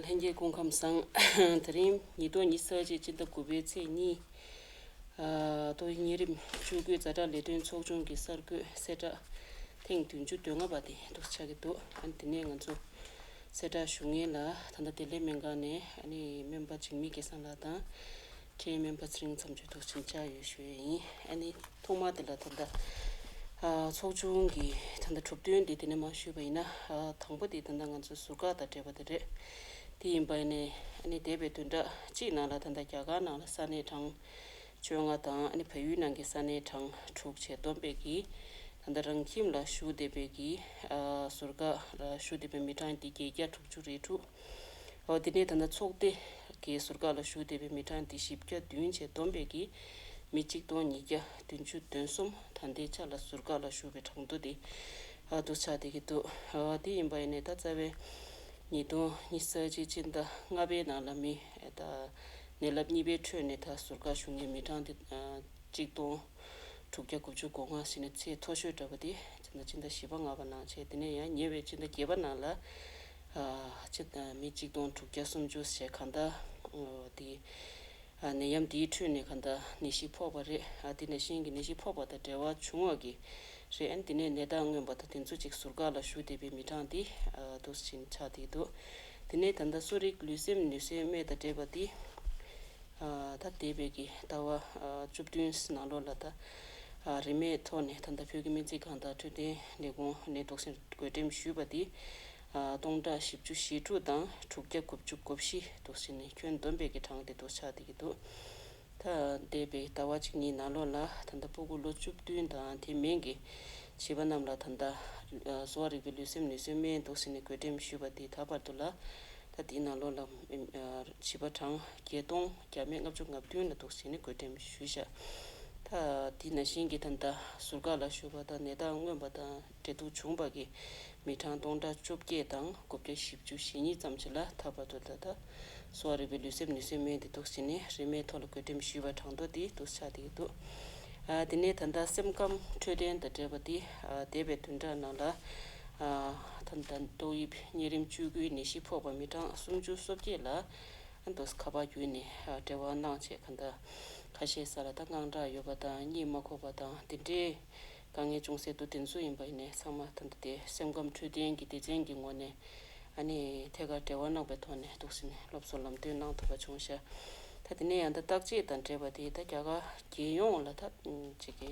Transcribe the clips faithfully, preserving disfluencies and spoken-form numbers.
ལྷན་རྒྱས་སྐུ་ཁམས་བཟང་། དེ་རིང་ཉིས་སྟོང་ཉི་ཤུ་རྩ་གཅིག་སྤྱི་ཟླ་དགུ་པའི་ཚེས་གཉིས། ཨ་ཏོག་དབྱིབས་གཉན་རིམས་བཅུ་དགུའི་ཛ་དྲག་ལས་དོན་ཚོགས་ཆུང་གི་གསར་འགོད་གསལ་བསྒྲགས་ཐེངས་བདུན་ཅུ་དོན་ལྔ་པ་དེ་འདུག་ཆགས་ཀྱི་འདུག་ཨ་ནི་དེ་ནས་ང་ཚོ་གསལ་བསྒྲགས་ཞུ་མཁན་ལ་ད་ལྟ་བདེ་ལེགས་སྨན་ཁང་ནས་ཨ་ནི་སྨན་པ་འཇིགས་མེད་སྐལ་བཟང་ལགས་དང་། མཁན་སྨན་པ་ཚེ་རིང་མཚམས་གཅོད་འདུག་ཕྱིན་ཆགས་ཡོད་ཞུ་ཡས་ཡིན། ཨ་ནི་ཐོག་མ་དེ་ལ་ད་ལྟ་ཨ་ཚོགས་ཆུང་གི་ད་ལྟ་གྲུབ་དོན་དེ་དེ་ནས་མར་ཞུས་པ་ཡིན་ན། ཨ་དང་པོ་དེ་ད་ལྟ་ང་ཚོ་ཟུར་བཀག་དང་འབྲེལ་བ་དེ་རེད། དེ་ཡིན་པ་ཡིན་ནའི་ཨ་ནི་འདས་པའི་བདུན་ཕྲག་གཅིག་ནང་ལ་ད་ལྟ་རྒྱ་གར་ནང་ལ་ས་གནས་གྲངས་བཅོ་ལྔ་དང་ཨ་ནི་བལ་ཡུལ་ནང་གི་ས་གནས་གྲངས་དྲུག་བྱས་བསྡོམས་པས་ཀྱི་ད་ལྟ་རང་ཁྱིམ་ལ་བཞུགས་བསྡད་པའི་ཀྱི་ཨ་ཟུར་བཀག་ལ་བཞུགས་བསྡད་པའི་མི་གྲངས་འདི་བརྒྱད་བརྒྱ་དྲུག་ཅུ་རེ་དྲུག་འོ་དེ་ནས་ད་ལྟ་ཚོགས་སྡེ་གི་ཟུར་བཀག་ལ་བཞུགས་བསྡད་པའི་མི་གྲངས་འདི་བཞི་བརྒྱ་བདུན་བྱས་བསྡོམས་པས་ཀྱི་མི་གཅིག་སྟོང་ཉིས་བརྒྱ་བདུན་ཅུ་དོན་གསུམ་ད་ལྟའི་ཆ་ལ་ཟུར་བཀག་ལ་བཞུགས་པའི་གྲངས་ཐོ་དེ་ཨ་འདུག་ཆགས་བསྡད་ཀྱི་འདུག་ཨ་དེ་ཡིན་པ་ཡིན་ནའི་ད་རྩ་བའི་ཉིས་སྟོང་ཉི་ཤུ་རྩ་གཅིག་སྤྱི་ཟླ་ལྔ་པའི་ནང་ལ་མི་ད་ནད་རླབས་གཉིས་པའི་ཁྲོད་ནས་ད་ཟུར་བཀག་བཞུགས་མཁན་མི་གྲངས་དེ་ཨ་གཅིག་སྟོང་དྲུག་བརྒྱ་དགུ་བཅུ་གོ་ལྔ་ཟེར་ནས་ཚད་མཐོ་ཤོས་འདྲ་པོ་དེ་ད་ལྟ་སྤྱི་ཟླ་བཞི་པ་ལྔ་པ་ནང་བྱས། དེ་ནས་ཡང་ཉེ་བའི་སྤྱི་ཟླ་བརྒྱད་པ་ནང་ལ་ཨ་ཅི་ཨ་མི་གཅིག་སྟོང་དྲུག་བརྒྱ་སུམ་ཅུ་ཞེ་གང་ལྟར་ཨོ་དེ་ཨ་ནད་ཡམས་འདིའི་ཁྲོད་ནས་གང་ལྟར་ནད་གཞི་ཕོག་པ་རེད། ཨ་དེ་ནང་བཞིན་གྱི་ནད་གཞི་ཕོག་པ་དང་འབྲེལ་བ་བྱུང་བ་གི་རེད། ཨ་ནི་དེ་ནས་ནད་རྟགས་མངོན་པ་དང་དེ་ཚོ་ཅིག་ཟུར་བཀག་ལ་བཞུགས་བསྡད་པའི་མི་གྲངས་འདི་ཨ་འདུག་སེ་ཆགས་བསྡད་འདུག་དེ་ནས་ད་ལྟ་གསོ་རིག་ལུས་སེམས་ནུས་སའི་སྨན་དང་འབྲེལ་བ་འདི་ཨ་ད་འདས་པའི་གི་ཟླ་བ་ཨ་བཅུ་བདུན་ནང་ལོགས་ལ་ད་ཨ་རིན་མེད་ཐོག་ནས་ད་ལྟ་བོད་ཀྱི་སྨན་རྩིས་ཁང་དང་འཕྲོད་བསྟེན་ལས་ཁུངས་ནས་འདུག་སེ་བགོ་འགྲེམས་ཞུས་པ་འདི་ཨ་སྟོང་ཕྲག་བཞི་བཅུ་ཞེ་དྲུག་དང་དྲུག་བརྒྱ་དགུ་བཅུ་གོ་བཞི་འདུག་སེ་ནས་ཁྱོན་བསྡོམས་པའི་གི་གྲངས་དེ་འདུག་ཆགས་བསྡད་ཀྱི་འདུག་ད་འདས་པའི་ཟླ་བ་གཅིག་གཉིས་ནང་ལོགས་ལ་ད་ལྟ་སྤུ་གུ་ལོ་བཅུ་བདུན་དང་དེ་མིན་གྱི་བྱིས་པ་རྣམས་ལ་ད་ལྟ་གསོ་བ་རིག་པའི་ལུས་སེམས་ནུས་སའི་སྨན་འདུག་སེ་ནས་བགོ་འགྲེམས་ཞུས་པ་དེ་ད་བར་དུ་ལ་ད་དེའི་ནང་ལོགས་ལ་བྱིས་པ་གྲངས་བརྒྱད་སྟོང་བརྒྱ་མེད་ལྔ་བཅུ་ང་བདུན་ལ་འདུག་སེ་ནས་བགོ་འགྲེམས་ཞུས་བཞག་ད་དེ་ནང་བཞིན་གྱི་ད་ལྟ་ཟུར་བཀག་ལ་བཞུགས་པ་དང་ནད་རྟགས་མངོན་པ་དང་འབྲེལ་གཏུག་བྱུང་བ་གི་མི་གྲངས་སྟོང་ཕྲག་བཅོ་བརྒྱད་དང་དགུ་བརྒྱ་བཞི་བཅུ་ཞེ་གཉིས་ཙམ་ཞིག་ལ་ད་བར་དུ་ད་ལྟ་གསོ་བ་རིག་པའི་ལུས་སེམས་ནུས་སའི་སྨན་དེ་འདུག་སེ་ནས་རིན་མེད་ཐོག་ལ་བགོ་འགྲེམས་ཞུས་པ་གྲངས་ཐོ་དེ་འདུག་ཆགས་བསྡད་ཀྱི་འདུག་ཨ་དེ་ནས་ད་ལྟ་སེམས་ཁམས་འཕྲོད་བསྟེན་དང་འབྲེལ་བ་དེ་ཨ་འདས་པའི་བདུན་ཕྲག་ནང་ལ་ཨ་ད་ལྟ་ཏོག་དབྱིབས་གཉན་རིམས་བཅུ་དགུའི་ནད་གཞི་ཕོག་པ་མི་གྲངས་སུམ་ཅུ་སོ་བརྒྱད་ལ་ཨ་འདུག་ཁ་པར་བརྒྱུད་ནས་ཨ་འབྲེལ་བ་གནང་བྱས། གང་ལྟར་ཁ་ཤས་ས་ལ་ད་དངངས་སྐྲག་ཡོད་པ་དང་གཉིད་མ་ཁུག་པ་དང་དེ་འདྲའི་དཀའ་ངལ་བྱུང་སའི་དུས་དེ་ཚོ་ཡིན་པ་ཡིན་ནའི་ཚང་མ་ད་ལྟ་དེ་སེམས་ཁམས་འཕྲོད་བསྟེན་གྱི་སྡེ་ཚན་གྱི་ངོས་ནས་ཨ་ནི་ཐད་ཀར་འབྲེལ་བ་གནང་པའི་ཐོག་ནས་འདུག་སེ་ནས་སློབ་གསོ་ལམ་སྟོན་གནང་ཐུབ་པ་བྱུང་ཤག་ད་དེ་ནས་ཡང་ད་བརྟག་དཔྱད་དང་འབྲེལ་བ་དེ་ད་རྒྱ་གར་རྒྱལ་ཡོངས་ལ་ད་ཅིག་གི་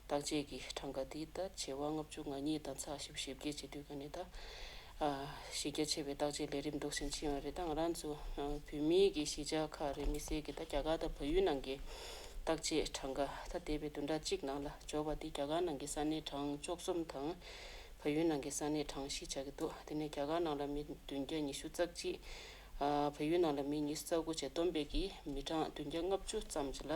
བརྟག་དཔྱད་ཀྱི་གྲངས་ཀ་དེ་ད་བྱེ་བ་ལྔ་བཅུ་ང་གཉིས་དང་ཚེག་བཞི་བཅུ་ཞེ་བརྒྱད་བྱེད་དུས་ག་ནས་ད་ཨ་གཞི་རྒྱ་ཆེ་བའི་བརྟག་དཔྱད་ལས་རིམ་འདུག་སེ་ཕྱིན་ཡོད་རེད། ད་ང་རང་ཚོ་ཨ་བོད་མིའི་གི་གཞིས་ཆགས་ཁག་རེད། མི་སེར་གྱི་ད་རྒྱ་གར་དང་བལ་ཡུལ་ནང་གི་བརྟག་དཔྱད་གྲངས་ཀ་ད་འདས་པའི་བདུན་ཕྲག་གཅིག་ནང་ལ་འབྱོར་བ་དེ་རྒྱ་གར་ནང་གི་ས་གནས་གྲངས་བཅུ་གསུམ་དང་། བལ་ཡུལ་ནང་གི་ས་གནས་གྲངས་བཞི་ཆགས་ཀྱི་འདུག་དེ་ནས་རྒྱ་གར་ནང་ལ་མི་བདུན་བརྒྱ་ཉི་ཤུ་རྩ་གཅིག་ཨ་བལ་ཡུལ་ནང་ལ་མི་ཉི་ཤུ་རྩ་དགུ་བྱས་བསྡོམས་པས་ཀྱི་མི་གྲངས་བདུན་བརྒྱ་ལྔ་བཅུ་ཙམ་ཞིག་ལ་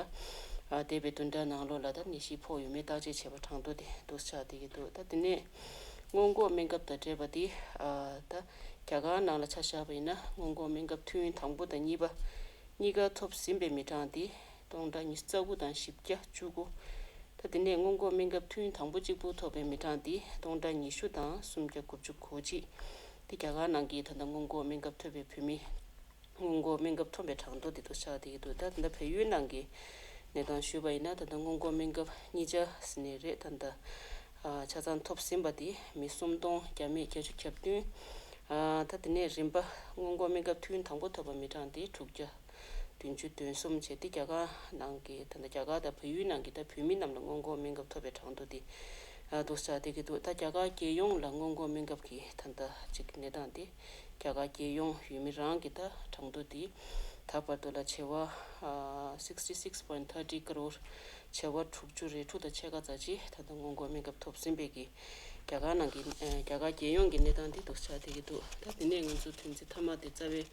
ཨ་འདས་པའི་བདུན་ཕྲག་ནང་ལོགས་ལ་ད་ནད་གཞི་ཕོག་ཡོད་མེད་བརྟག་དཔྱད་བྱས་པ་གྲངས་ཐོ་དེ་འདུག་ཆགས་བསྡད་ཀྱི་འདུག་ད་དེ་ནས་སྔོན་འགོག་སྨན་ཁབ་དང་འབྲེལ་བ་དེ་ཨ་ད་རྒྱ་གར་ནང་ལ་ཆ་བཞག་པ་ཡིན་ན་སྔོན་འགོག་སྨན་ཁབ་ཐུན་དང་པོ་དང་གཉིས་པ་གཉིས་ཀ་ཐོབ་ཟིན་པའི་མི་གྲངས་དེ་སྟོང་ཕྲག་ཉི་ཤུ་རྩ་དགུ་དང་བཞི་བརྒྱ་བཅུ་དགུ། ད་དེ་ནས་སྔོན་འགོག་སྨན་ཁབ་ཐུན་དང་པོ་གཅིག་པུ་ཐོབ་པའི་མི་གྲངས་དེ་སྟོང་ཕྲག་ཉི་ཤུ་དང་སུམ་བརྒྱ་དགུ་བཅུ་གོ་གཅིག་དེ་རྒྱ་གར་ནང་གི་ད་ལྟ་སྔོན་འགོག་སྨན་ཁབ་ཐོབ་པའི་བོད་མི་སྔོན་འགོག་སྨན་ཁབ་ཐོབ་པའི་གྲངས་ཐོ་དེ་ཚོ་ཆགས་བསྡད་ཀྱི་འདུག་ད་ད་ལྟ་བལ་ཡུལ་ནང་གི་གནས་སྟངས་ཞུས་པ་ཡིན་ན། ད་ལྟ་སྔོན་འགོག་སྨན་ཁབ་གཉིས་ཆ་ཟེར་ནས་རེད། ད་ལྟ་ཨ་ཆ་ཚང་ཐོབ་ཟིན་པ་དེ་མི་སུམ་སྟོང་བརྒྱ་མེད་བརྒྱད་ཅུ་གྱ་བདུན། ཨ་ད་དེ་ནས་རིམ་པ་སྔོན་འགོག་སྨན་ཁབ་ཐུན་དང་པོ་ཐོབ་པ་མི་གྲངས་དེ་དྲུག་བརྒྱ་བདུན་ཅུ་དོན་གསུམ་བྱས་ཏེ་རྒྱ་གར་ནང་གི་ད་ལྟ་རྒྱ་གར་དང་བལ་ཡུལ་ནང་གི་ད་བོད་མི་རྣམས་ལ་སྔོན་འགོག་སྨན་ཁབ་ཐོབ་པའི་གྲངས་ཐོ་དེ་ཨ་འདུག་ཆགས་བསྡད་ཀྱི་འདུག་ད་རྒྱ་གར་རྒྱལ་ཡོངས་ལ་སྔོན་འགོག་སྨན་ཁབ་ཀྱི་ད་ལྟ་ཅིག་གནས་སྟངས་དེ་རྒྱ་གར་རྒྱལ་ཡོངས་ཡུལ་མི་རང་གི་ད་གྲངས་ཐོ་དེ་ད་བར་དུ་ལ་བྱེ་བ་ཨ་sixty six point thirty crore བྱེ་བ་དྲུག་ཅུ་རེ་དྲུག་དང་ཕྱེད་ཀ་ཙམ་ཅིག་ད་ལྟ་སྔོན་འགོག་སྨན་ཁབ་ཐོབ་ཟིན་པའི་གི་རྒྱ་གར་ནང་གི་ཨ་རྒྱ་གར་རྒྱལ་ཡོངས་ཀྱི་གནས་སྟངས་དེ་འདུག་ཆགས་བསྡད་ཀྱི་འདུག་ད་དེ་ནས་ང་ཚོ་དོན་ཚན་མཐའ་མ་དེ་རྩ་བའི་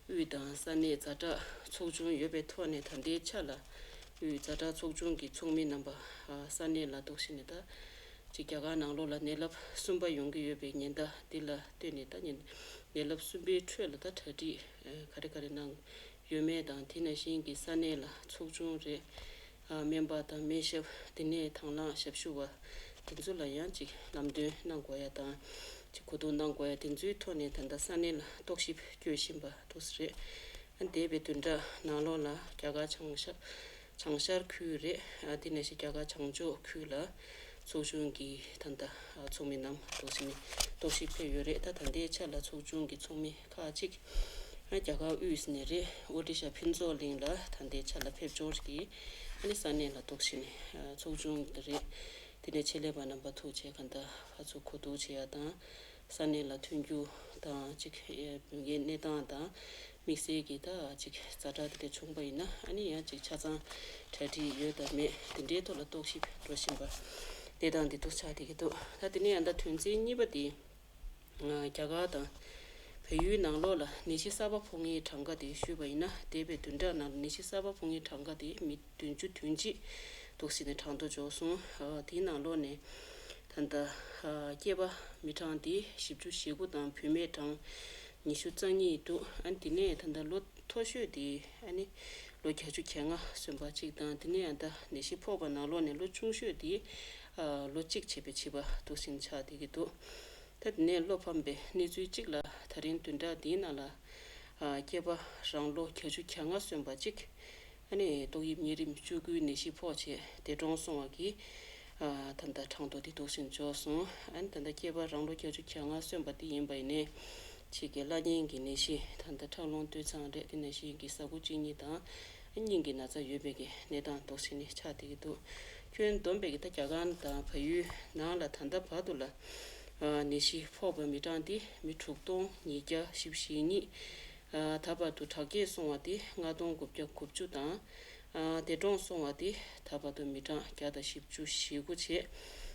དབུས་དང་ས་གནས་ཛ་དྲག་ཚོགས་ཆུང་ཡོད་པའི་ཐོག་ནས་ད་ལྟའི་ཆ་ལ་དབུས་ཛ་དྲག་ཚོགས་ཆུང་གི་ཚོགས་མི་རྣམ་པ་ཨ་ས་གནས་ལ་འདུག་སེ་ནས་ད་ཅིག་རྒྱ་གར་ནང་ལོགས་ལ་ནད་རླབས་གསུམ་པ་ཡོང་གི་ཡོད་པའི་ཉེན་བརྡ་འདི་ལ་ལྟོས་ནས། ད་ཉེན་ནད་རླབས་གསུམ་པའི་ཁྲོད་ལ་ད་གྲ་སྒྲིག་ཨ་ག་རེ་ག་རེ་གནང་ཡོད་མེད་དང་། དེ་ནང་བཞིན་གྱི་ས་གནས་ལ་ཚོགས་ཆུང་རེད། ཨ་སྨན་པ་དང་སྨན་ཞབས། དེ་ནས་དང་བླངས་ཞབས་ཞུ་བ་དེ་ཚོ་ལ་ཡང་ཅིག་ལམ་སྟོན་གནང་དགོས་ཡ་དང་། ཅིག་གོ་བསྡུར་གནང་དགོས་ཡ་དེ་ཚོའི་ཐོག་ནས་ད་ལྟ་ས་གནས་ལ་རྟོག་ཞིབ་སྐྱོད་བཞིན་པ་འདུག་ས་རེད། ཨ་འདས་པའི་བདུན་ཕྲག་ནང་ལོགས་ལ་རྒྱ་གར་བྱང་ཤར་བྱང་ཤར་ཁུལ་རེད། ཨ་དེ་ནས་ཤི་རྒྱ་གར་བྱང་ཕྱོགས་ཁུལ་ལ་ཚོགས་ཆུང་གི་ད་ལྟ་ཚོགས་མི་རྣམས་འདུག་ཟེར་ནས་རྟོག་ཞིབ་ཕེབས་ཡོད་རེད། ད་ད་ལྟའི་ཆ་ལ་ཚོགས་ཆུང་གི་ཚོགས་མི་ཁག་ཅིག་ཨ་རྒྱ་གར་དབུས་ནས་རེད། ཨོ་ཏི་ཤ་ཕུན་ཚོགས་གླིང་ལ་ད་ལྟའི་ཆ་ལ་ཕེབས་འབྱོར་གྱིས་ཨ་ནི་ས་གནས་ལ་འདུག་ཟེར་ནས་ཚོགས་ཆུང་རེད། དེ་ནས་ཆེད་ལས་པ་རྣམ་པ་ཐུག་བྱས་ག་འདྲ་ཕར་ཚུར་གོ་བསྡུར་བྱེད་ཡ་དང་། ས་གནས་ལ་མཐུན་འགྱུར་དང་ཅིག་ཨེ་བོད་འགན་གནས་སྟངས་དང་དམིགས་བསལ་གྱི་ད་ཅིག་ཛ་དྲག་དེ་འདྲ་བྱུང་པ་ཡིན་ན་ཨ་ནི་ཡང་ཅིག་ཆ་ཚང་གྲ་སྒྲིག་ཡོད་དམ་མེད་དེ་འདྲའི་ཐོག་ལ་རྟོག་ཞིབ་འགྲོ་བཞིན་པ་གནས་སྟངས་འདི་འདུག་ཆགས་བསྡད་ཀྱི་འདུག་ད་དེ་ནས་ཡང་ད་དོན་ཚན་གཉིས་པ་དེ་རྒྱ་གར་དང་བལ་ཡུལ་ནང་ལོགས་ལ་ནད་གཞི་གསར་པ་ཕོག་མཁན་གྲངས་ཀ་དེ་ཞུས་པ་ཡིན་ན་འདས་པའི་བདུན་ཕྲག་ནང་ལ་ནད་གཞི་གསར་པ་ཕོག་མཁན་གྲངས་ཀ་དེ་མི་བདུན་ཅུ་དོན་གཅིག་འདུག་ཟེར་ནས་གྲངས་ཐོ་འབྱོར་སོང་། ཨ་དེའི་ནང་ལོགས་ནས་ད་ལྟ་ཨ་སྐྱེས་པ་མི་གྲངས་དེ་བཞི་བཅུ་ཞེ་དགུ་དང་བུད་མེད་གྲངས་ཉི་ཤུ་རྩ་གཉིས་འདུག་ཨ་དེ་ནས་ད་ལྟ་ལོ་མཐོ་ཤོས་དེ་ཨ་ནི་ལོ་བརྒྱད་ཅུ་གྱ་ལྔ་སོན་པ་གཅིག་དང་དེ་ནས་ཨ་ད་ནད་གཞི་ཕོག་པ་ནང་ལོགས་ནས་ལོ་ཆུང་ཤོས་དེ་ཨ་ལོ་གཅིག་བྱས་པའི་བྱིས་པ་འདུག་ཟེར་ནས་ཆགས་བསྡད་ཀྱི་འདུག་ད་དེ་ནས་བློ་ཕམ་པའི་གནས་ཚུལ་གཅིག་ལ་ད་རིང་བདུན་ཕྲག་འདིའི་ནང་ལ་ཨ་སྐྱེས་པ་རང་ལོ་བརྒྱད་ཅུ་གྱ་ལྔ་སོན་པ་གཅིག་ཨ་ནི་ཏོག་དབྱིབས་གཉན་རིམས་བཅུ་དགུའི་ནད་གཞི་ཕོག་བྱས་འདས་གྲོངས་སོང་བ་གི་ཨ་ད་ལྟ་གྲངས་ཐོ་དེ་འདུག་ཟེར་འབྱོར་སོང་། ཨ་ནི་ད་ལྟ་སྐྱེས་པ་རང་ལོ་བརྒྱད་ཅུ་གྱ་ལྔ་སོན་པ་དེ་ཡིན་པ་ཡིན་ནའི་ཕྱིས་ཀྱི་བླ་གཉན་གྱི་ནད་གཞི་ད་ལྟ་ཁྲག་རླུང་སྟོད་འཚངས་རེད། དེ་ནད་གཞི་གི་ཟ་ཁུ་གཅིན་སྙི་དང་སྙིང་གི་ན་ཚ་ཡོད་པའི་གི་གནས་སྟངས་འདུག་ཟེར་ནས་ཆགས་བསྡད་ཀྱི་འདུག་ཁྱོན་བསྡོམས་པའི་གི་ད་རྒྱ་གར་དང་བལ་ཡུལ་ནང་ལ་ད་ལྟ་བར་དུ་ལ་ཨ་ནད་གཞི་ཕོག་པའི་མི་གྲངས་དེ་མི་དྲུག་སྟོང་ཉིས་བརྒྱ་བཞི་བཅུ་ཞེ་གཉིས། ཨ་ད་བར་དུ་དྲག་སྐྱེད་སོང་བ་དེ་ལྔ་སྟོང་དགུ་བརྒྱ་དགུ་བཅུ་དང་། ཨ་འདས་གྲོངས་སོང་བ་དེ་ད་བར་དུ་མི་གྲངས་བརྒྱ་དང་བཞི་བཅུ་ཞེ་དགུ་བྱས།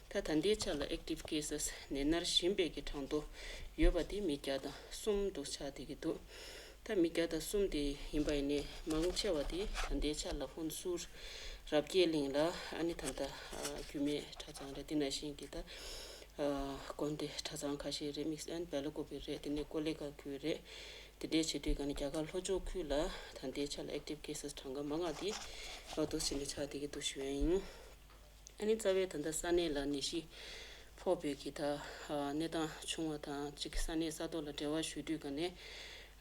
ད་ད་ལྟའི་ཆ་ལ་active cases ནད་མནར་བཞིན་པའི་གི་གྲངས་ཐོ་ཡོད་པ་དེ་མི་བརྒྱ་དང་གསུམ་དུ་ཆགས་བསྡད་ཀྱི་འདུག་ད་མི་བརྒྱ་དང་གསུམ་དེ་ཡིན་པ་ཡིན་ནའི་མང་ཆེ་བ་དེ་ད་ལྟའི་ཆ་ལ་ཧོན་སུར་རབ་རྒྱས་གླིང་ལ་ཨ་ནི་ད་ལྟ་ཨ་རྒྱུད་སྨད་གྲྭ་ཚང་རེད། དེ་ནང་བཞིན་གྱི་ད་ཨ་དགོན་སྡེ་གྲྭ་ཚང་ཁ་ཤས་རེད། དམིགས་བསལ་བེ་ལ་ཀོ་པི་རེད། དེ་ནས་ཀོ་ལེ་ག་ཁུལ་རེད། དེ་འདྲའི་བྱེད་དུས་ག་ནས་རྒྱ་གར་ལྷོ་ཕྱོགས་ཁུལ་ལ་ད་ལྟའི་ཆ་ལ་active cases གྲངས་ཀ་མང་བ་དེ་ལོ་ཏོག་ཙམ་ནས་ཆགས་བསྡད་ཀྱི་འདུག་ཞུ་ཡ་ཡིན། ཨ་ནི་རྩ་བའི་ད་ལྟ་ས་གནས་ལ་ནད་གཞི་ཕོག་པའི་གི་ད་གནས་སྟངས་བྱུང་བ་དང་གཅིག་ས་གནས་ས་ཐོག་ལ་འབྲེལ་བ་ཞུ་དུས་ག་ནས་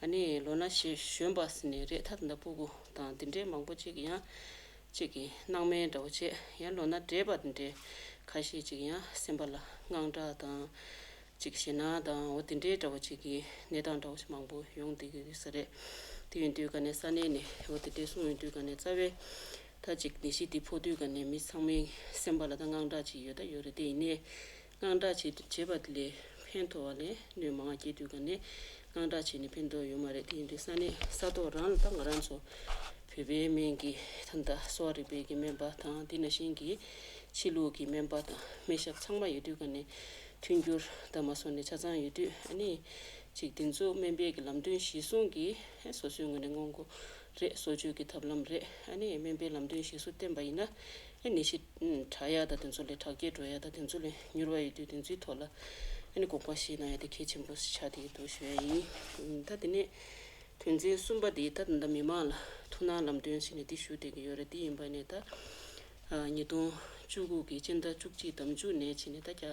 ཨ་ནི་ལོ་ན་གཞོན་པ་ཟེར་ནས་རེད། ད་ད་ལྟ་སྤུ་གུ་དང་དེ་འདྲའི་མང་པོ་ཅིག་ཡང་ཅིག་གི་སྣང་མེད་འདྲ་བོ་བྱས། ཡང་ལོ་ན་བགྲེས་པ་དེ་འདྲའི་ཁ་ཤས་ཅིག་ཡང་སེམས་པ་ལ་དངངས་སྐྲག་དང་། ཅིག་ཞེད་སྣང་དང་འོ་དེ་འདྲའི་འདྲ་བོ་ཅིག་གི་གནས་སྟངས་འདྲ་བོ་ཞིག་མང་པོ་ཡོང་བསྡད་ཀྱི་ཡོད་ས་རེད། དེ་ཡིན་དུས་ག་ནས་ས་གནས་ནས་འོ་དེ་འདྲའི་གསུངས་ཡོང་དུས་ག་ནས་རྩ་བའི་ད་ཅིག་ནད་གཞི་འདི་ཕོག་དུས་ག་ནས་མི་ཚང་མའི་སེམས་པ་ལ་ད་དངངས་སྐྲག་ཅིག་ཡོད་ད་ཡོད་རེད། དེ་ཡིན་ནའི་དངངས་སྐྲག་བྱེད་བྱེད་པ་དེ་ལས་ཕན་ཐོགས་པ་ལས་གནོད་མང་བ་སྐྱེལ་དུས་ག་ནས་དངངས་སྐྲག་བྱས་ནས་ཕན་ཐོགས་ཡོད་མ་རེད། དེ་ཡིན་དུས་ས་གནས་ས་ཐོག་རང་ལ་ད་ང་རང་ཚོ་བོད་པའི་སྨན་གྱི་ད་ད་གསོ་བ་རིག་པའི་གི་སྨན་པ་དང་དེ་ནང་བཞིན་གྱི་ཕྱི་ལུགས་ཀྱི་སྨན་པ་དང་སྨན་ཞབས་ཚང་མ་ཡོད་དུས་ག་ནས་མཐུན་འགྱུར་ད་མ་སོང་ནས་ཆ་ཚང་ཡོད་དུས་ཨ་ནི་ཅིག་དེ་ཚོ་སྨན་པའི་གི་ལམ་སྟོན་གཞིར་བཟུང་གིས་ཨ་སོ་སོའི་ངོས་ནས་སྔོན་འགོག་རེད། གསོ་བཅོས་ཀྱི་ཐབས་ལམ་རེད། ཨ་ནི་སྨན་པའི་ལམ་སྟོན་གཞིར་བཟུང་བསྟེན་པ་ཡིན་ན་ཨ་ནི་ནད་གཞི་དྲག་ཡག་དང་དེ་ཚོ་ལས་དྲག་སྐྱེད་འགྲོ་ཡག་དང་དེ་ཚོ་ལས་མྱུར་བ་ཡོད་དུས་དེ་ཚོའི་ཐོག་ལ་ཨ་ནི་དགོངས་པ་བཞེས་གནང་ཡག་དེ་གལ་ཆེན་པོ་ཆགས་བསྡད་ཀྱི་འདུག་ཞུ་ཡ་ཡིན། ད་དེ་ནས། དོན་ཚན་གསུམ་པ་དེ་ད་ད་མི་མང་ལ་ཐུགས་སྣང་ལམ་སྟོན་ཟེར་ནས་འདི་ཞུ་བསྡད་ཀྱི་ཡོད་རེད། དེ་ཡིན་པ་ནས་ད་ཨ་ཉིས་སྟོང་བཅུ་དགུ་གི་སྤྱི་ཟླ་བཅུ་གཅིག་ཟླ་མཇུག་ནས་བྱས་ནས་ད་རྒྱ་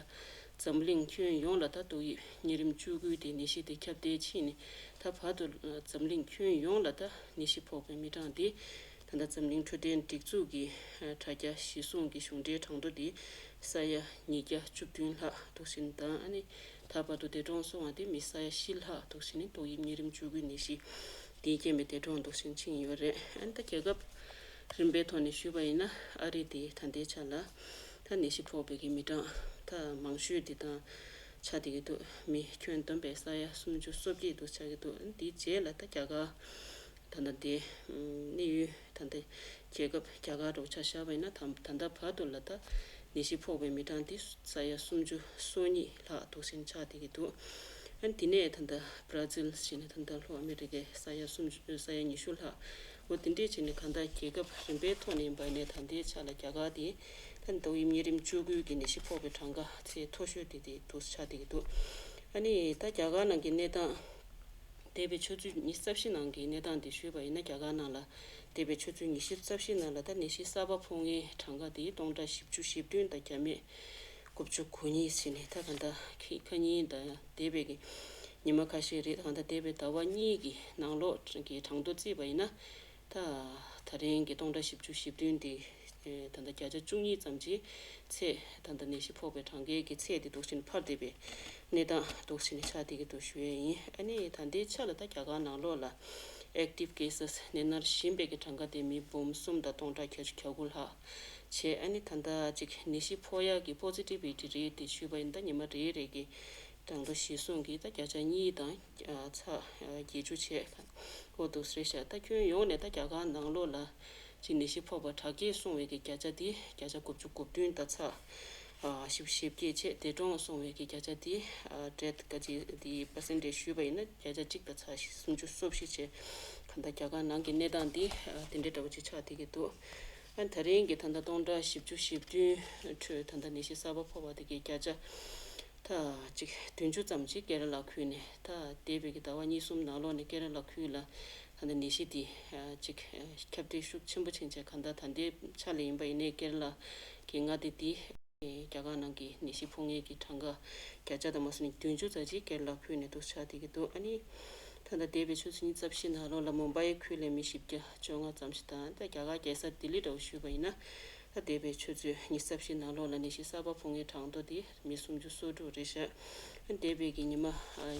འཛམ་གླིང་ཁྱོན་ཡོངས་ལ་ད་ཏོག་དབྱིབས་གཉན་རིམས་བཅུ་དགུའི་དེ་ནད་གཞི་དེ་ཁྱབ་གདལ་ཕྱིན་ནས་ད་བར་དུ་འཛམ་གླིང་ཁྱོན་ཡོངས་ལ་ད་ནད་གཞི་ཕོག་པའི་མི་གྲངས་དེ་ད་ལྟ་འཛམ་གླིང་འཕྲོད་བསྟེན་སྒྲིག་འཛུགས་ཀྱི་ཨ་དྲ་རྒྱ་གཞིར་བཟུང་གི་གཞུང་འབྲེལ་གྲངས་ཐོ་དེ་ས་ཡ་ཉིས་བརྒྱ་བཅུ་བདུན་ལྷག་འདུག་ཟེར་དང་ཨ་ནི། ད་བར་དུ་འདས་གྲོངས་སོང་བ་དེ་མི་ས་ཡ་བཞི་ལྷག་འདུག་ཟེར་ནས་ཏོག་དབྱིབས་གཉན་རིམས་བཅུ་དགུའི་ནད་གཞི་དེའི་རྐྱེན་པས་འདས་གྲོངས་འདུག་ཟེར་ཕྱིན་ཡོད་རེད། ཨ་ནི་ད་རྒྱལ་ཁབ་རིམ་པའི་ཐོག་ནས་ཞུས་པ་ཡིན་ན་ཨ་རི་དེ་ད་ལྟའི་ཆ་ལ་ད་ནད་གཞི་ཕོག་པའི་གི་མི་གྲངས་ད་མང་ཤོས་དེ་དང་ཆ་བསྡད་ཀྱི་འདུག་མི་ཁྱོན་བསྡོམས་པས་ས་ཡ་སུམ་ཅུ་སོ་བརྒྱད་འདུག་ཆགས་ཀྱི་འདུག་ཨ་ནི་དེའི་རྗེས་ལ་ད་རྒྱ་གར། ད་ལྟ་དེ་གནས་ཡུལ་ད་ལྟ་རྒྱལ་ཁབ་རྒྱ་གར་འདྲ་བོ་ཆ་བཞག་པ་ཡིན་ན་ད་ད་ལྟ་བར་དུ་ལ་ད་ནད་གཞི་ཕོག་པའི་མི་གྲངས་དེ་ས་ཡ་སུམ་ཅུ་སོ་གཉིས་ལྷག་འདུག་ཟེར་ཆགས་བསྡད་ཀྱི་འདུག་ཨ་ནི་དེ་ནས་ད་ལྟ་བྷ་ར་ཛིལ་ཟེར་ནས་ད་ལྟ་ལྷོ་ཨ་མི་རི་ཀའི་ས་ཡ་སུམ་ཅུ་ས་ཡ་ཉི་ཤུ་ལྷག་འོ་དེ་འདྲས་བྱས་ནས་གང་ལྟར་རྒྱལ་ཁབ་རིམ་པའི་ཐོག་ནས་ཡིན་པ་ཡིན་ནའི་ད་ལྟའི་ཆ་ལ་རྒྱ་གར་དེ་ད་ཏོག་དབྱིབས་གཉན་རིམས་བཅུ་དགུའི་གི་ནད་གཞི་ཕོག་པའི་གྲངས་ཀ་ཚད་མཐོ་ཤོས་དེ་དེ་འདུག་ཆགས་བསྡད་ཀྱི་འདུག་ཨ་ནི་ད་རྒྱ་གར་ནང་གི་གནས་སྟངས། འདས་པའི་ཆུ་ཚོད་ཉི་ཤུ་རྩ་བཞི་ནང་གི་གནས་སྟངས་འདི་ཞུས་པ་ཡིན་ན་རྒྱ་གར་ནང་ལ་འདས་པའི་ཆུ་ཚོད་ཉི་ཤུ་རྩ་བཞི་ནང་ལ་ད་ནད་གཞི་གསར་པ་ཕོག་མཁན་གྲངས་ཀ་དེ་སྟོང་ཕྲག་བཞི་བཅུ་ཞེ་བདུན་དང་བརྒྱ་མེད་ དགུ་བཅུ་གོ་གཉིས་ཕྱིན་ནས་ད་གང་ལྟར་ཁ་ཉིན་དང་འདས་པའི་གི་ཉི་མ་ཁ་ཤས་རེད། གང་ལྟར་འདས་པའི་ཟླ་བ་གཉིས་ཀྱི་ནང་ལོགས་ཀྱི་གྲངས་ཐོ་བརྩིས་པ་ཡིན་ན། ད་ད་རིང་གི་སྟོང་ཕྲག་བཞི་བཅུ་ཞེ་བདུན་དེ་ད་ལྟ་བརྒྱ་ཆ་བཅུ་གཉིས་ཙམ་གྱི་ཚད། ད་ལྟ་ནད་གཞི་ཕོག་པའི་གྲངས་ཀའི་གི་ཚད་དེ་འདུག་ཕྱིན་འཕར་བསྡད་པའི་གནས་སྟངས་འདུག་ཕྱིན་ཆགས་བསྡད་ཀྱི་འདུག་ཞུ་ཡས་ཡིན། ཨ་ནི་ད་ལྟའི་ཆ་ལ་ད་རྒྱ་གར་ནང་ལོགས་ལ་active cases ནད་མནར་བཞིན་པའི་གི་གྲངས་ཀ་དེ་མི་འབུམ་གསུམ་དང་སྟོང་ཕྲག་བརྒྱད་ཅུ་གྱ་དགུ་ལྷག་བྱས། ཨ་ནི་ད་ལྟ་ཅིག་ནད་གཞི་ཕོག་ཡག་གི་positivity rate དེ་ཞུས་པ་ཡིན་ད་ཉི་མ་རེ་རེ་གི་གྲངས་ཐོ་གཞིར་བཟུང་གིས་ད་བརྒྱ་ཆ་གཉིས་དང་ཚེག་བརྒྱད་ཅུ་བྱས་འོ་འདུག་སེ་རེད་ཤག་ད་ཁྱོན་ཡོངས་ནས་ད་རྒྱ་གར་ནང་ལོགས་ལ་ཅིག་ནད་གཞི་ཕོག་པ་དྲག་སྐྱེད་སོང་བའི་གི་བརྒྱ་ཆ་དེ་བརྒྱ་ཆ་དགུ་བཅུ་གོ་བདུན་དང་ཚེག་བཞི་བཅུ་ཞེ་བརྒྱད་བྱས། འདས་གྲོངས་སོང་བའི་གི་བརྒྱ་ཆ་དེ་death ག་ཅིག་དེ་percentage ཞུས་པ་ཡིན་ན་བརྒྱ་ཆ་གཅིག་དང་ཚེག་སུམ་ཅུ་སོ་བཞི་བྱས། གང་ལྟར་རྒྱ་གར་ནང་གི་གནས་སྟངས་འདི་དེ་འདྲའི་འདྲ་བོ་ཅིག་ཆགས་བསྡད་ཀྱི་འདུག་ཨ་ད་རིང་གི་ད་ལྟ་སྟོང་ཕྲག་བཞི་བཅུ་ཞེ་བདུན་ཁྲོད་ད་ལྟ་ནད་གཞི་གསར་པ་ཕོག་པ་དེ་གའི་བརྒྱ་ཆ་ད་ཅིག་བདུན་ཅུ་ཙམ་ཅིག་ཀེ་ར་ལ་ཁུལ་ནས། ད་འདས་པའི་གི་ཟླ་བ་གཉིས་གསུམ་ནང་ལོགས་ནས་ཀེ་ར་ལ་ཁུལ་ལ་ད་ལྟ་ནད་གཞི་དེ་ཅིག་ཁྱབ་གདལ་ཤུགས་ཆེན་པོ་ཕྱིན་བྱས། གང་ལྟར་ད་ལྟའི་ཆ་ལ་ཡིན་པ་ཡིན་ནའི་ཀེ་ར་ལ་གི་མངའ་སྡེ་འདི་རྒྱ་གར་ནང་གི་ནད་གཞི་ཕོག་མཁན་གྱི་གྲངས་ཀ་བརྒྱ་ཆ་དང་མ་སོང་ནས་བདུན་ཅུ་ཙམ་ཅིག་ཀེ་ར་ལ་ཁུལ་ནས་འདུག་ཆགས་བསྡད་ཀྱི་འདུག་ཨ་ནི་ད་ལྟ་འདས་པའི་ཆུ་ཚོད་ཉི་ཤུ་རྩ་བཞི་ནང་ལོགས་ལ་མུམ་བྷའི་ཁུལ་ལ་མི་བཞི་བརྒྱ་བཅོ་ལྔ་ཙམ་ཞིག་དང་། ད་རྒྱ་གར་རྒྱལ་ས་ལྡི་ལི་འདྲ་བོ་ཞུས་པ་ཡིན་ན། ད་འདས་པའི་ཆུ་ཚོད་ཉི་ཤུ་རྩ་བཞི་ནང་ལོགས་ལ་ནད་གཞི་གསར་པ་ཕོག་མཁན་གྲངས་ཐོ་དེ་མི་སུམ་ཅུ་སོ་དྲུག་རེད་ཤག་འདས་པའི་གི་ཉི་མ་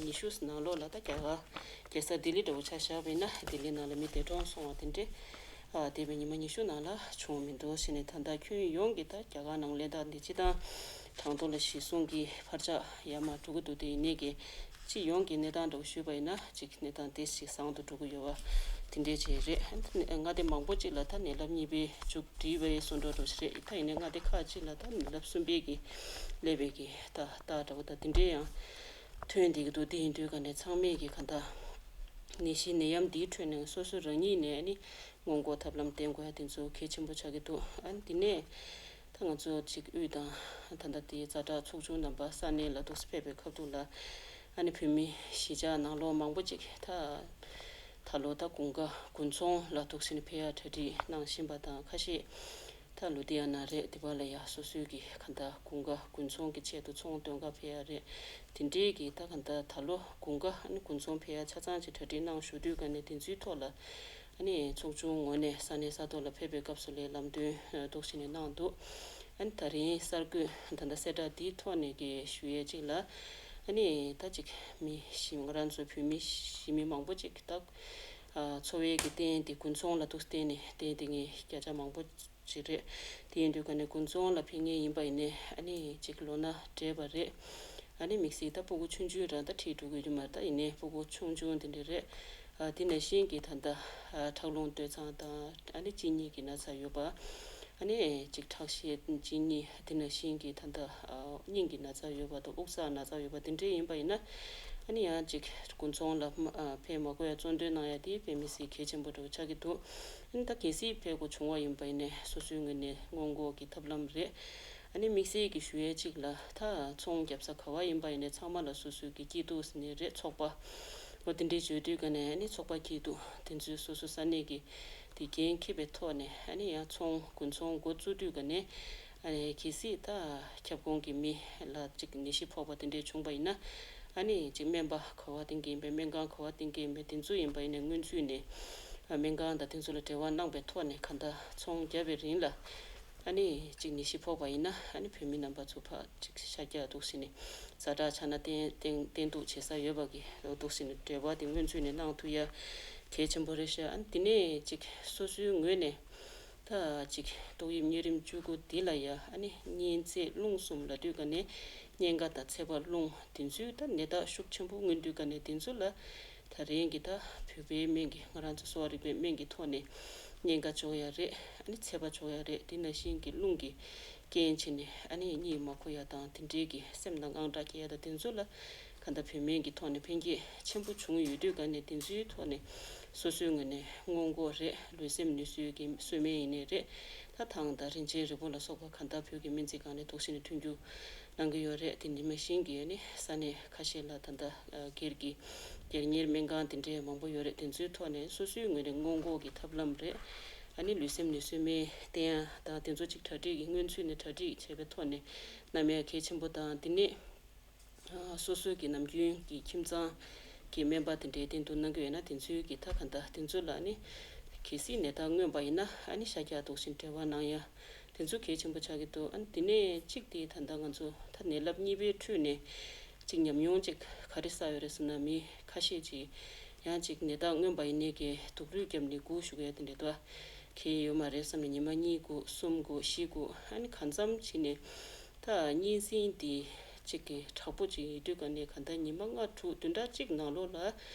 ཉི་ཤུ་ནང་ལོགས་ལ་ད་རྒྱ་གར་རྒྱལ་ས་ལྡི་ལི་འདྲ་བོ་ཆ་བཞག་པ་ཡིན་ན། ལྡི་ལི་ནང་ལ་མི་འདས་གྲོངས་སོང་བ་དེ་འདྲས། ཨ་འདས་པའི་ཉི་མ་ཉི་ཤུ་ནང་ལ་བྱུང་མི་འདུག་ཟེར་ནས། ད་ལྟ་ཁྱོན་ཡོངས་ཀྱི་ད་རྒྱ་གར་ནང་གླེང་སྟངས་འདི་སྤྱི་བཏང་གྲངས་ཐོ་ལ་གཞི་བཟུང་གིས་འཕར་ཆག་ཡར་མར་འགྲོ་གི་འདུག་དེ་ཡིན་ནའི་གི་སྤྱི་ཡོངས་ཀྱི་གནས་སྟངས་འདྲ་བོ་ཞུས་པ་ཡིན་ན་ཅིག་གནས་སྟངས་དེ་ཞིག་བཟང་དུ་འགྲོ་གི་ཡོད་པ་དེ་འདྲས་ཅིག་རེད། མངའ་སྡེ་མང་པོ་ཅིག་ལ་ད་ནད་རླབས་གཉིས་པའི་མཇུག་སྒྲིལ་བའི་བཟོ་འདྲ་འདྲ་ཞིག་རེད། ད་ཡིན་ནའི་མངའ་སྡེ་ཁག་ཅིག་ལ་ད་ནད་རླབས་གསུམ་པའི་གི་སླེབས་པའི་གི་ད་རྟགས་འདྲ་བོ་ད་དེ་འདྲས་ཡང་ཐོན་བསྡད་ཀྱི་འདུག་དེ་ཡིན་དུས་ག་ནས་ཚང་མས་ཀྱི་གང་ལྟར་ནད་གཞི་ནད་ཡམས་འདིའི་ཁྲོད་ནས་སོ་སོ་རང་ཉིད་ནས་ནི་སྔོན་འགོག་ཐབས་ལམ་བསྟེན་དགོས་ཡ་དེ་ཚོ་གལ་ཆེན་པོ་ཆགས་ཀྱི་འདུག་ཨ་ནི་དེ་ནས་ད་ང་ཚོ་གཅིག་དབུས་དང་ད་ལྟ་དེའི་ཛ་དྲག་ཚོགས་ཆུང་རྣམ་པ་ས་གནས་ལ་འདུག་སེ་ཕེབས་པའི་ཁ་ཐུག་ལ། ཨ་ནི་བོད་མི་གཞིས་ཆགས་ནང་ལོགས་མང་པོ་ཅིག་ད་ད་ལོ་ད་དགུན་ཁ་དགུན་ཚོང་ལ་འདུག་སེ་ནི་ཕེབས་ཡ་གྲ་སྒྲིག་གནང་བཞིན་པ་དང་། ཁ་ཤས་ད་ལུ་དི་ཡ་ན་རེད། དེ་པ་ལ་ཡ་སོ་སོའི་གི་ག་ད་དགུན་ཁ་དགུན་ཚོང་གི་ཆེད་དུ་ཚོང་འདོན་ག་ཕེབས་ཡ་རེད། དེ་འདྲའི་གི་ད་ག་ད་ད་ལོ་དགུན་ཁ་ཨ་ནི་དགུན་ཚོང་ཕེབས་ཡ་ཆ་ཚང་ཅིག་གྲ་སྒྲིག་གནང་ཞུ་དུས་ག་ནས་དེ་ཚོའི་ཐོག་ལ་ཨ་ནི་ཚོགས་ཆུང་ངོས་ནས་ས་གནས་ས་ཐོག་ལ་ཕེབས་པའི་སྐབས་སུ་ལས་ལམ་སྟོན་འདུག་སེ་ནས་གནང་འདུག་ཨ་ནི་ད་རིང་གསར་འགོད་ད་ལྟ་གསལ་བསྒྲགས་འདིའི་ཐོག་ནས་གི་ཞུ་ཡས་གཅིག་ལ། ཨ་ནི་ད་ཅིག་མི་གཞི་ང་རང་ཚོ་བོད་མི་གཞི་མི་མང་པོ་ཅིག་ད་འཚོ་བའི་གི་རྟེན་དེ་དགུན་ཚོང་ལ་འདུག་སེ་བརྟེན་ནས་བརྟེན་བསྡད་མཁན་བརྒྱ་ཆ་མང་པོ་ཅིག་རེད། དེ་ཡིན་དུས་ག་ནས་དགུན་ཚོང་ལ་ཕེབས་མཁན་ཡིན་པ་ཡིན་ནའི་ཨ་ནི་ཅིག་ལོ་ན་བགྲེས་པ་རེད། ཨ་ནི་དམིགས་བསལ་ད་སྤུ་གུ་ཆུང་ཆུང་རང་ད་ཁྲིད་འགྲོ་དགོས་རྒྱུ་མ་རེད། ད་ཡིན་ནའི་སྤུ་གུ་ཆུང་ཆུང་དེ་འདྲ་རེད། ཨ་དེ་ནང་བཞིན་གྱི་ད་ལྟ་ཨ་ཁྲག་རླུང་སྟོད་འཚངས་དང་ཨ་ནི་གཅིན་སྙི་གི་ན་ཚ་ཡོད་པ། ཨ་ནི་ཅིག་ཁྲག་ཤེད་གཅིན་སྙི་དེ་ནང་བཞིན་གྱི་ད་ལྟ་ཨ་སྙིང་གི་ན་ཚ་ཡོད་པ་དང་དབུགས་བཙག་ན་ཚ་ཡོད་པ་དེ་འདྲ་ཡིན་པ་ཡིན་ན། ཨ་ནི་ཡང་ཅིག་དགུན་ཚོང་ལ་ཨ་ཕེབས་མ་དགོས་ཡ་གཙོ་འདོན་གནང་ཡ་དེ་དཔེ་མི་སྲིད་གལ་ཆེན་པོ་འདྲ་བོ་ཆགས་ཀྱི་འདུག་ཨ་ནི་ད་གལ་སྲིད་ཕེབས་དགོས་བྱུང་བ་ཡིན་པ་ཡིན་ནའི་སོ་སོའི་ངོས་ནས་སྔོན་འགོག་གི་ཐབས་ལམ་རེད། ཨ་ནི་དམིགས་བསལ་གྱི་ཞུ་ཡས་གཅིག་ལ་ད་ཚོང་རྒྱབ་ས་ག་བ་ཡིན་པ་ཡིན་ནའི་ཚང་མ་ལ་སོ་སོའི་གི་སྐྱིད་སྡུག་ཟེར་ནའི་རེད། ཚོགས་པ་འོ་དེ་འདྲའི་བརྗོད་དུས་ག་ནས་ཨ་ནི་ཚོགས་པ་སྐྱིད་སྡུག་དེ་ཚོའི་སོ་སོ་ས་གནས་ཀྱི་དེ་འགན་འཁྱེར་བའི་ཐོག་ནས་ཨ་ནི་ཡང་ཚོང་དགུན་ཚོང་འགོ་བཙུགས་དུས་ག་ནས་ཨ་ནི་གལ་སྲིད་ད་ཁྱབ་ཁོངས་ཀྱི་མི་ལ་གཅིག་ནད་གཞི་ཕོག་པ་དེ་འདྲའི་བྱུང་པ་ཡིན་ན། ཨ་ནི་གཅིག་སྨན་པ་ག་བ་བསྟེན་གྱི་ཡིན་པས་སྨན་ཁང་ག་བ་བསྟེན་གྱི་ཡིན་པས་དེ་ཚོ་ཡིན་པ་ཡིན་ནའི་སྔོན་ཚུད་ནས་ཨ་སྨན་ཁང་དང་དེ་ཚོ་ལ་འབྲེལ་བ་གནང་པའི་ཐོག་ནས་ག་ད་ཚོང་བརྒྱབ་པའི་རིང་ལ། ཨ་ནི་གཅིག་ནད་གཞི་ཕོག་པ་ཡིན་ན་ཨ་ནི་བོད་མི་རྣམ་པ་ཚོ་ཕར་གཅིག་ཤར་རྒྱག་འདུག་སེ་ནས་ཛ་དྲག་ཆགས་ན་བསྟེན་བསྟེན་བསྟེན་གཏུག་བྱེད་ས་ཡོད་པ་གི་འདུག་སེ་ནས་འབྲེལ་བ་དེ་སྔོན་ཚུད་ནས་གནང་ཐུབ་ཡ་གལ་ཆེན་པོ་རེད་ཤག་ཨ་ནི་དེ་ནས་གཅིག་སོ་སོའི་ངོས་ནས་ད་གཅིག་ཏོག་དབྱིབས་གཉན་རིམས་བཅུ་དགུ་འདི་ལ་ཡ་ཨ་ནི་གཉན་ཚད་རླུང་གསུམ་ལབ་དུས་ག་ནས་གཉན་ཁ་དང་ཚད་པ་རླུང་དེ་ཚོའི་ད་ནད་རྟགས་ཤུགས་ཆེན་པོ་མངོན་དུས་ག་ནས་དེ་ཚོ་ལ་ད་རིང་གི་ད་བོད་པའི་སྨན་གྱི་ང་རང་ཚོ་གསོ་བ་རིག་པའི་སྨན་གྱི་ཐོག་ནས་གཉན་ཁ་གཅོག་ཡ་རེད། ཨ་ནི་ཚད་པ་གཅོག་ཡ་རེད། དེ་ནང་བཞིན་གྱི་རླུང་གི་རྐྱེན་བྱས་ནས་ཨ་ནི་གཉིད་མ་ཁུག་ཡ་དང་དེ་འདྲའི་གི་སེམས་ནང་དངངས་སྐྲག་སྐྱེ་ཡ་དང་དེ་ཚོ་ལ་ག་ད་བོད་སྨན་གྱི་ཐོག་ནས་ཕན་སྐྱེད་ཆེན་པོ་བྱུང་ཡོད་དུས་ག་ནས་དེ་ཚོའི་ཐོག་ནས་སོ་སོའི་ངོས་ནས་སྔོན་འགོག་རེད། ལུས་སེམས་ནུས་གསོའི་གི་གསོས་སྨན་ཡིན་ནའི་རེད། ད་ཐང་དང་རིན་ཆེན་རིལ་བུ་ལ་སོགས་པ་ག་ད་བོད་ཀྱི་སྨན་རྩིས་ཁང་ནས་འདུག་སེ་ནས་མཐུན་འགྱུར་གནང་གི་ཡོད་རེད། དེ་འདི་མ་གཞན་གྱི་ནི་ས་གནས་ཁ་ཤས་ལ་ད་ལྟ་སྒེར་གྱི་སྒེར་གཉེར་སྨན་ཁང་དེ་འདྲའི་མང་པོ་ཡོད་རེད། དེ་ཚོའི་ཐོག་ནས་སོ་སོའི་ངོས་ནས་སྔོན་འགོག་གི་ཐབས་ལམ་རེད། ཨ་ནི་ལུས་སེམས་ནུས་གསོའི་སྨན་བསྟེན་ཡ་དང་དེ་ཚོ་གཅིག་གྲ་སྒྲིག་གི་སྔོན་ཚུད་ནས་གྲ་སྒྲིག་བྱས་པའི་ཐོག་ནས་ གནང་ཡ་གལ་ཆེན་པོ་དང་། དེ་ནས་སོ་སོའི་གི་ནམ་རྒྱུན་གྱི་ཁྱིམ་ཚང་གི་སྨན་པ་དེ་འདྲའི་སྟེང་དུ་གནང་གི་ཡོད་ན། དེ་ཚོའི་གི་ད་ག་འདྲ་དེ་ཚོ་ལ་ནི་གལ་སྲིད་ནད་རྟགས་མངོན་པ་ཡིན་ན། ཨ་ནི་ཤ་རྒྱགས་འདུག་བཞིན་འབྲེལ་བ་གནང་ཡ་དེ་ཚོ་གལ་ཆེན་པོ་ཆགས་ཀྱི་འདུག་ཨ་ནི་དེ་ནས་གཅིག་དེ་ད་ལྟ་ང་ཚོ་ད་ནད་རླབས་གཉིས་པའི་ཁྲོད་ནས་གཅིག་ཉམས་མྱོང་གཅིག་ག་རེ་བསགས་ཡོད་རེད་ཟེར་ན། མི་ཁ་ཤས་ཀྱིས་ཡང་གཅིག་ནད་རྟགས་མངོན་པ་ཡིན་ནའི་གི་སྡུག་རུས་བརྒྱབ་ནས་སྒུག་བཞུགས་ཡ་དེ་འདྲ་འདུག་ཨ། གལ་ཡོད་མ་རེད་བསམ་ནས་ཉི་མ་གཉིས་སྒུག་གསུམ་སྒུག་བཞི་སྒུག་ཨ་ནི་གང་འཚམ་བྱས་ནས། ད་གཉན་སྲིན་འདི་གཅིག་གི་དྲག་པོ་གཅིག་ཡིན་དུས་ག་ནས་ག་ད་ཉི་མ་ལྔ་དྲུག་བདུན་ཕྲག་གཅིག་ནང་ལོགས་ལ་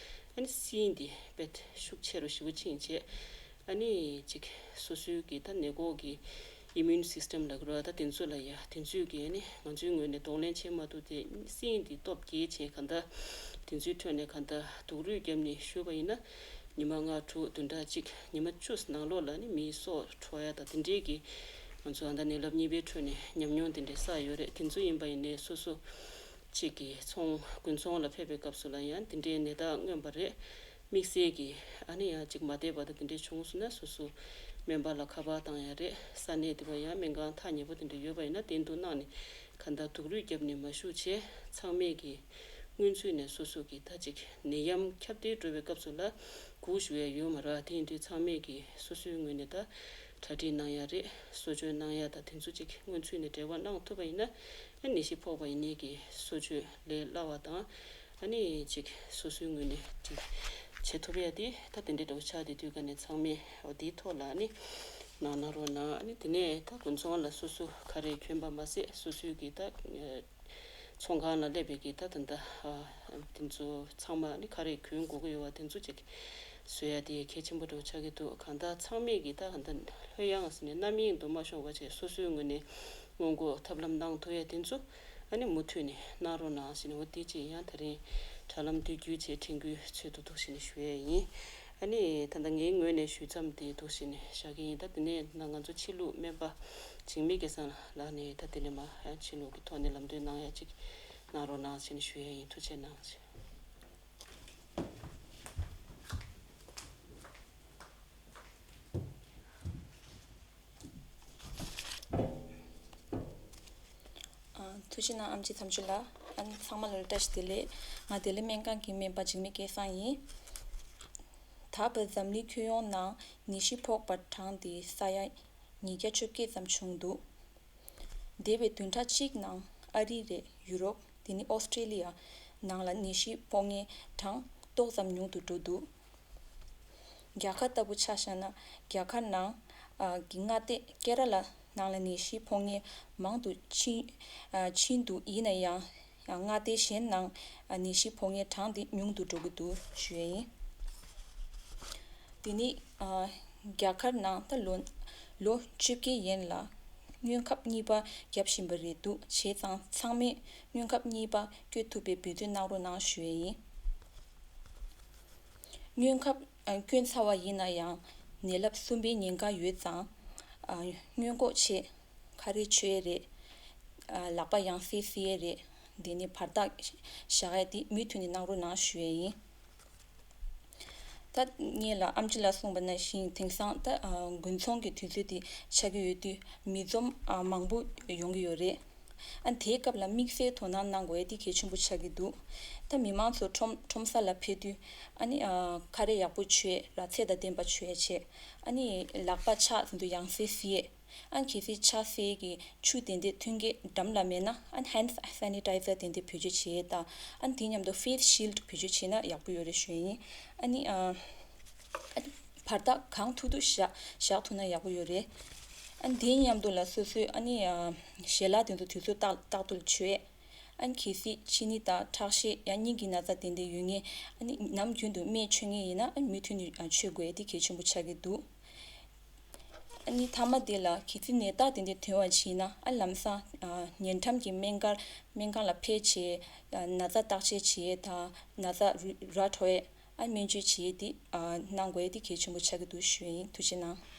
ཨ་ནི་སྲིན་འདི་དཔེ་ཤུགས་ཆེ་རུ་ཞེ་པོ་ཕྱིན་བྱས། ཨ་ནི་གཅིག་སོ་སོའི་གི་ད་ནད་འགོག་གི་ཨི་མུན་སིས་ཊམ་ལབ་ཀྱི་རེད་པ། ད་དེ་ཚོ་ལ་ཡ་དེ་ཚོས་གི་ཨ་ནི་ང་ཚོའི་ངོས་ནས་གདོང་ལེན་བྱེད་མ་ཐུབ་སྟེ། སྲིན་འདི་སྟོབས་རྒྱས་བྱས་ག་ད་དེ་ཚོའི་ཁྲོད་ནས་ག་ད་སྡུག་རུས་བརྒྱབ་ནས་ཞུས་པ་ཡིན་ན། ཉི་མ་ལྔ་དྲུག་བདུན་ཕྲག་གཅིག་ཉི་མ་བཅུ་ནང་ལོགས་ལ་ནི་མིའི་སྲོག་འཕྲོག་ཡ་དང་དེ་འདྲའི་གི་ང་ཚོ་ཨ་ད་ནད་རླབས་གཉིས་པའི་ཁྲོད་ནས་ཉམས་མྱོང་དེ་འདྲའི་བསགས་ཡོད་རེད། དེ་ཚོ་ཡིན་པ་ཡིན་ནའི་སོ་སོ་གཅིག་གི་ཚོང་དགུན་ཚོང་ལ་ཕེབས་པའི་སྐབས་སུ་ལ་ཡང་དེ་འདྲའི་ནད་རྟགས་མངོན་པ་རེད། དམིགས་བསལ་གྱི་ཨ་ནི་ཡང་གཅིག་མ་བདེ་བ་དང་དེ་འདྲའི་བྱུང་སོང་ན། སོ་སོ་སྨན་པ་ལ་ཁ་པར་བཏང་ཡ་རེད། ས་གནས་དེ་པ་ཡང་སྨན་ཁང་ཐག་ཉེ་པོ་དེ་འདྲ་ཡོད་པ་ཡིན་ན་དེ་འདུག་གནང་ནས་ག་ད་སྡུག་རུས་བརྒྱབ་ནས་མ་བཞུགས་བྱས། ཚང་མས་ཀྱི་སྔོན་ཚུད་ནས་སོ་སོ་གི་ད་ཅིག་ནད་ཡམས་ཁྱབ་གདལ་འགྲོ་བའི་སྐབས་སུ་ལ་སྒུག་བཞུགས་ཡ་ཡོད་མ་རེད། དེ་ཡིན་དུས་ཚང་མས་ཀྱི་སོ་སོའི་ངོས་ནས་ད་གྲ་སྒྲིག་གནང་ཡ་རེད། གསོ་བཅོས་གནང་ཡ་ད་དེ་ཚོ་ཅིག་སྔོན་ཚུད་ནས་འབྲེལ་བ་གནང་ཐུབ་པ་ཡིན་ན། ཨ་ནད་གཞི་ཕོག་པ་ཡིན་ནའི་གི་གསོ་བཅོས་ལས་སླ་བ་དང་། ཨ་ནི་ཅིག་སོ་སོའི་ངོས་ནས་ཅིག་བྱེད་ཐུབ་ཡ་དེ་ད་དེ་འདྲའི་འདྲ་བོ་ཆགས་བསྡད་དུས་ག་ནས་ཚང་མས་འོ་དེའི་ཐོག་ལ་ཨ་ནི་གནང་གནང་རོགས་གནང་། ཨ་ནི་དེ་ནས་ད་དགུན་ཚོང་ལ་སོ་སོ་ག་རེ་གྱོན་པ་མ་ཟད། སོ་སོའི་གི་ད་ཚོང་ཁང་ལ་སླེབས་པའི་གི་ད་ད་ད་དེ་ཚོ་ཚང་མ་ཨ་ནི་ག་རེ་གྱོན་དགོས་ཀྱི་ཡོད་པ་དེ་ཚོ་ཅིག་བཟོ་ཡ་དེ་གལ་ཆེན་པོ་འདྲ་བོ་ཆགས་ཀྱི་འདུག་གང་ལྟར་ཚང་མས་ཀྱི་ད་གང་ལྟར་ལྷོད་ཡངས་ཟེར་ནས་རྣམ་གཡེང་དུ་མ་ཤོང་བ་བྱས། སོ་སོའི་ངོས་ནས་སྔོན་འགོག་ཐབས་ལམ་གནང་ཐུབ་ཡ་དེ་ཚོ་ཨ་ནི་མུ་མཐུད་ནས་གནང་རོགས་གནང་ཟེར་ནས། འོ་དེ་ཅིག་ཡང་ད་རིང་དྲ་ལམ་དུས་རྒྱུན་བྱས་དྲན་སྐུལ་ཚུལ་དུ་འདུག་བྱས་ནས་ཞུ་ཡ་ཡིན། ཨ་ནི་ད་ལྟ་ངའི་ངོས་ནས་ཞུ་མཚམས་དེ་འདུག་བྱས་ནས་བཞག་གི་ཡིན། ད་དེ་ནས་ན་ང་ཚོ་ཕྱི་ལུགས་སྨན་པ་འཇིགས་མེད་སྐལ་བཟང་ལགས་ནས་ད་དེ་ནས་མ་ཡང་ཕྱི་ལུགས་ཀྱི་ཐོག་ནས་ལམ་སྟོན་གནང་ཡ་ཅིག་གནང་རོགས་གནང་ཟེར་ནས་ཞུ་ཡ་ཡིན། ཐུགས་རྗེ་གནང་། ཨ། ཐུགས་རྗེ་གནང་ཨེམ་ཆི་ཐམ་ཆུ་ལགས། ཨ་ནི་ཚང་མ་ལ་བཀྲ་ཤིས་བདེ་ལེགས། ང་བདེ་ལེགས་སྨན་ཁང་གི་སྨན་པ་འཇིགས་མེད་སྐལ་བཟང་ཡིན། ད་བར་འཛམ་གླིང་ཁྱོན་ཡོངས་ནང་ནད་གཞི་ཕོག་པ་གྲངས་དེ་ས་ཡ་ཉིས་བརྒྱ་བཅོ་བརྒྱད་ཙམ་བྱུང་འདུག་འདས་པའི་བདུན་ཕྲག་གཅིག་ནང་ཨ་རི་རེད། ཡུ་རོབ། དེ་ནི་ཨོ་སི་ཀྲེ་ལི་ཡ་ནང་ལ་ནད་གཞི་ཕོག་མཁན་གྲངས་ཏོག་ཙམ་ཉུང་དུ་འགྲོ་འདུག་རྒྱ་གར་ལྟ་བུ་ཆ་བཞག་ན། རྒྱ་གར་ནང་ཨ་གི་མངའ་སྡེ་ཀེ་ར་ལ་ནང་ལ་ནད་གཞི་ཕོག་མཁན་མང་དུ་ཕྱིན་ཨ་ཕྱིན་འདུག་ཡིན་ན་ཡང་། ཡང་མངའ་སྡེ་གཞན་ནང་ཨ་ནད་གཞི་ཕོག་མཁན་གྲངས་དེ་ཉུང་དུ་འགྲོ་གི་འདུག་ཞུ་ཡས་ཡིན། དེ་ནི་ཨ་རྒྱ་གར་ནང་ད་ལོ་ལོ་བཅོ་བརྒྱད་ཡན་ལ་སྔོན་ཁབ་གཉིས་པ་བརྒྱབ་བཞིན་པ་རེད་འདུག་བྱས་ཙང་ཚང་མས་སྔོན་ཁབ་གཉིས་པ་བསྐྱོད་ཐུབ་པའི་འབད་བརྩོན་གནང་རོགས་གནང་ཞུ་ཡས་ཡིན། སྔོན་ཁབ་ཨ་བསྐྱོན་ཚར་བ་ཡིན་ན་ཡང་ནད་རླབས་གསུམ་པའི་ཉེན་ཁ་ཡོད་ཙང་། ཨ་སྔོན་འགོག་ཆེད་ཁ་རས་མཆོད་ཡས་རེད། ཨ་ལག་པ་ཡང་སེ་བསིལ་ཡས་རེད། དེ་ནས་བར་ཐག་བཞག་ཡས་དེ་མུ་མཐུད་ནས་གནང་རོགས་གནང་ཞུ་ཡས་ཡིན། ད་སྔོན་ལ་ཨེམ་ཆི་ལགས་གསུངས་པ་ནང་བཞིན་དེང་སང་ད་ཨ་དགུན་ཚོང་གི་དུས་ཚོད་དེ་ཆགས་ཀྱི་ཡོད་དུས་མི་འཛོམས་ཨ་མང་པོ་ཡོང་གི་ཡོད་རེད། ཨ་དེའི་སྐབས་ལ་དམིགས་བསལ་དོ་སྣང་གནང་དགོས་ཡས་དེ་གལ་ཆེན་པོ་ཆགས་ཀྱི་འདུག་ད་མི་མང་ཚོ་ཁྲོམ་ཁྲོམ་ས་ལ་ཕེབས་དུས་ཨ་ནི་ཨ་ཁ་རས་ཡག་པོ་མཆོད་ཡས་ར། ཚད་དང་ལྡན་པ་མཆོད་ཡས་བྱས། ཨ་ནི་ལག་པ་ཕྱག་དེ་ཚོ་ཡང་སེ་བསིལ་ཡས། ཨ་གལ་སྲིད་ཕྱག་བསིལ་གྱི་ཆུ་དེ་འདྲས་ཐོན་སྐྱེད་འགྲམ་ལ་མེད་ན། ཨ་ཧེན་ཌི་སེ་ནི་ཊའི་ཛར་དེ་འདྲས་བེད་སྤྱོད་བྱེད་ཡས་དང་། ཨ་དེ་མཉམ་དུ་ཕེ་སི་ཤིལ་ཌི་བེད་སྤྱོད་བྱས་ན་ཡག་པོ་ཡོད་རེད་ཞུ་ཡས་ཡིན། ཨ་ནི་ཨ་ཨ་བར་ཐག་གང་ཐུབ་ཐུབ་བཞག་བཞག་ཐུབ་ན་ཡག་པོ་ཡོད་རེད། ཨ་དེ་མཉམ་དུ་ལ་སོ་སོའི་ཨ་ནི་ཨ་ཞལ་ལག་དེ་ཚོ་དུས་ཚོད་ཏག་ཏག་ཏུ་མཆོད་ཡས། ཨ་གལ་སྲིད་མཆིན་ནད་དང་ཁྲག་ཤེད་ཡང་སྙིང་གི་ན་ཚ་དེ་འདྲ་ཡོད་མཁན་ཨ་ནི་ནམ་རྒྱུན་དུ་སྨན་མཆོད་མཁན་ཡིན་ན། ཨ་མུ་མཐུད་ནས་ཨ་མཆོད་དགོས་ཡས་དེ་གལ་ཆེན་པོ་ཆགས་ཀྱི་འདུག་ཨ་ནི་མཐའ་མ་དེ་ལ་གལ་སྲིད་ནད་རྟགས་དེ་འདྲ་ཐོན་པ་ཕྱིན་ན། ཨ་ལམ་སང་ཨ་ཉེ་འགྲམ་གྱི་སྨན་ཁང་སྨན་ཁང་ལ་ཕེབས་བྱས། ཨ་ན་ཚ་བརྟག་དཔྱད་བྱེད་ཡས་དང་། ན་ཚ་རུ་ར་འཕྲོད་ཡས། ཨ་སྨན་བཅོས་བྱེད་ཡས་དེ་ཨ་གནང་དགོས་ཡས་དེ་གལ་ཆེན་པོ་ཆགས་ཀྱི་འདུག་ཞུ་ཡས་ཡིན། ཐུགས་རྗེ་གནང་།